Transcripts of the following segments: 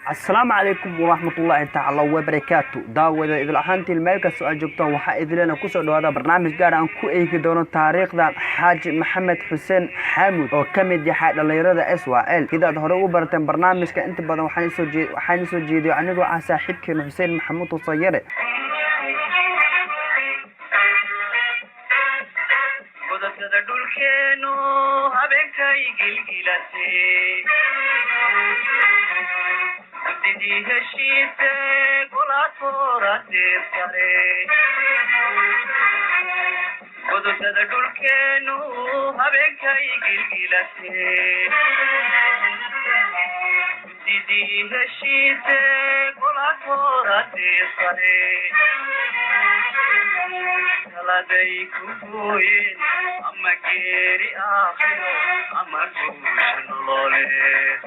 Asalaamu calaykum waraxmatullaahi tacaala wabarakaatu. Daawada idil ahaantiin meel kastoo aad joogtaan, waxaa idilena kusoo dhawaada barnaamij gaar aan ku eegi doono taariikhda Xaaji Maxamed Xuseen Xaamud, oo ka mid yahay dhallinyarada SYL. Sidaad hore ugu barateen barnaamijka, inta badan waxaan soo jeediyo anigoo ah saaxiibkeena Xuseen Maxamuud Usayare. Godobtada dhulkeenu habeenkay gilgilate, guddidii heshiise golaatoorate sare. Godobtada dhulkeenu habeenkay gilgilate, guddidii heshiise golaatoorate sare, taladay ku gooyeen ama geeri aakhiro ama guusha nololeed.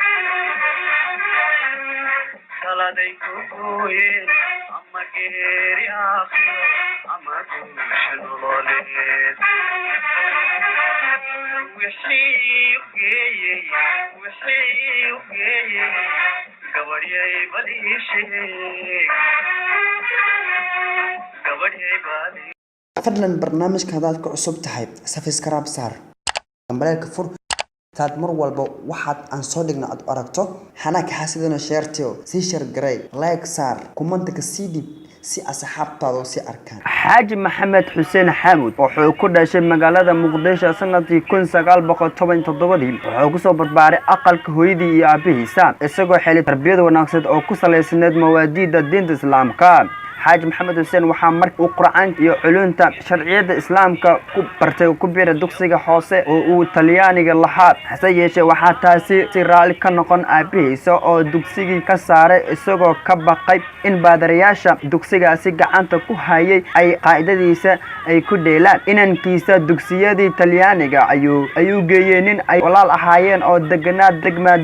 Taladay ku gooyeen ama geeri aakhiro ama guusha nololeed. Wixii u geeyey, wixii u geeyey, gabadhyay bal ii sheeg, gabadhyay bal. Fadlan, barnaamijka haddaad ku cusub tahay, subscribe saar, gambaleelka fur, taad mar walba waxaad aan soo dhigno aad aragto. Hana kaxasidana, share-tiyo sii share garay, like saar, comment-ka sii dhib si asxaabtaada u sii arkaan. Xaaji Maxamed Xuseen Xaamud wuxuu ku dhashay magaalada Muqdisho sanadkii 1917-dii. Wuxuu kusoo barbaaray aqalka hooyadii iyo aabihiisa, isagoo xelay tarbiyad wanaagsan oo ku salaysneed mawaadiida diinta Islaamka. Xaaji Maxamed Xuseen waxaa markii uu Qur'aanka iyo culumta sharciyada Islaamka ku bartay ku biiray dugsiga hoose oo uu Talyaaniga lahaa. Hase yeeshee, waxaa taasi si raalli ka noqon aabihiisa oo dugsigii ka saaray, isagoo ka baqay in baadarayaasha dugsigaasi gacanta ku hayay ay qaa'idadiisa ay ku dheelaan inankiisa. Dugsiyadii Talyaaniga ayuu geeyey nin ay walaal ahaayeen oo deganaa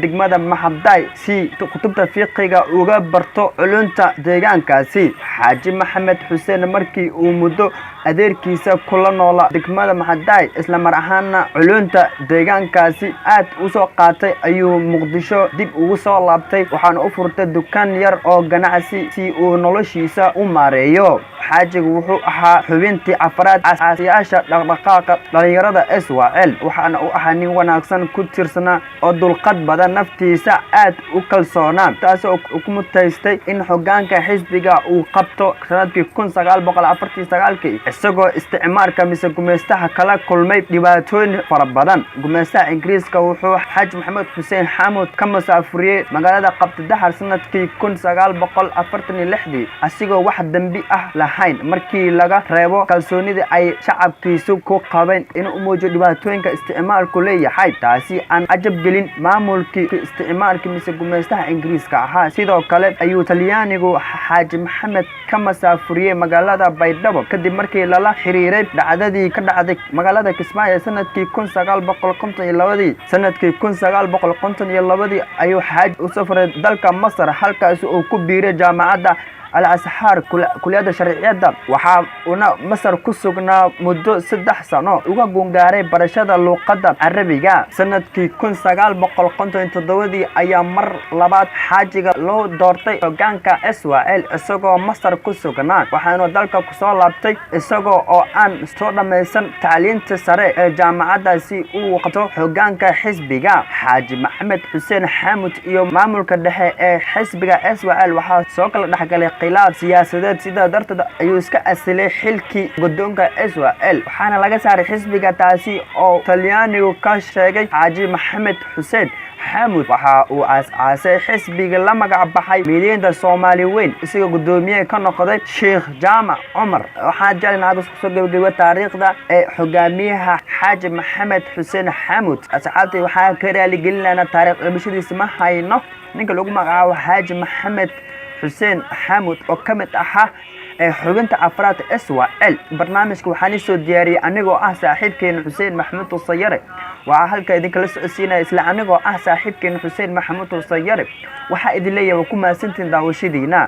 degmada Maxaday, si kutubta fiqiga uga barto culunta deegaankaasi. Xaaji Maxamed Xuseen markii uu muddo adeerkiisa kula noolaa degmada Maxaday, isla mar ahaana culunta deegaankaasi aad usoo qaatay, ayuu Muqdisho dib ugu soo laabtay, waxaana u furtay dukaan yar oo ganacsi si uu noloshiisa u maareeyo. Xaajigu wuxuu ahaa xubintii afraad aasiyaasha dhaqdhaqaaqa dhalinyarada SYL, waxaana uu ahaa nin wanaagsan, ku tiirsanaa oo dulqad badan, naftiisa aad u kalsoonaa, taasi oo ku mutaystay in hogaanka xisbiga uu qabto sanadkii 1949-kii, isagoo isticmaarka mise gumeystaha kala kulmay dhibaatooyin fara badan. Gumeystaha Ingiriiska wuxuu Xaaji Maxamed Xuseen Xaamud ka masaafuriyey magaalada Qabtidaxar sanadkii 1946-dii, asigoo wax dembi ah lahayn markii laga reebo kalsoonida ay shacabkiisu ku qabeen inuu muujiyo dhibaatooyinka isticmaalku leeyahay, taasi aan cajab gelin maamulkii isticmaalka mise gumeystaha Ingiriiska ahaa. Sidoo kale ayuu Talyaanigu Xaaji Maxamed ka masaafuriyey magaalada Baydhabo kadib markii lala xiriiray dhacdadii ka dhacday magaalada Kismaayo sanadkii 1952-dii. Sanadkii 1952-dii ayuu Xaaji u safray dalka Masar, halkaasi uu ku biiray Jaamacadda Al Asxaar, kuliyadda sharciyadda. Waxaa una Masar ku sugnaa muddo 3 sano, uga gungaaray barashada luuqadda Carabiga. Sanadkii 1957-dii ayaa mar labaad xaajiga loo doortay hogaanka SYL, isagoo Masar ku sugnaa, waxaana dalka kusoo laabtay isagoo oo aan soo dhammaysan tacliinta sare ee jaamacadda si uu qabto hogaanka xisbiga. Xaaji Maxamed Xuseen Xaamud iyo maamulka dhexe ee xisbiga SYL waxaa soo kala dhexgalay khilaaf siyaasadeed. Sidaa darteed ayuu iska asilay xilkii guddoonka SYL, waxaana laga saaray xisbiga, taasi oo Talyaanigu ka sheegay. Xaaji Maxamed Xuseen Xaamud waxa uu aas-aasay xisbiga la magac baxay Mideynta Soomaali Weyn, isagoo guddoomiye ka noqday Sheekh Jaamac Cumar. Waxaa jeclan halkaas kusoo gebageba taariikhda ee hogaamiyaha Xaaji Maxamed Xuseen Xaamud. Asxaabtay, waxaa ka raaligelinayna taariikh dhimashadiisa ma hayno. Ninka lagu magacaabo Xaaji Maxamed Xuseen Xaamud, oo ka mid ahaa ee xubinta afraad SYL. Barnaamijka waxaan isoo diyaariyey anigoo ah saaxiibkeena Xuseen Maxamuud Usayare. Waxaa halka idinkala socodsiinaya isla anigoo ah saaxiibkeena Xuseen Maxamuud Usayare. Waxaa idin leeyahay, waa ku mahadsantihiin daawashadiina.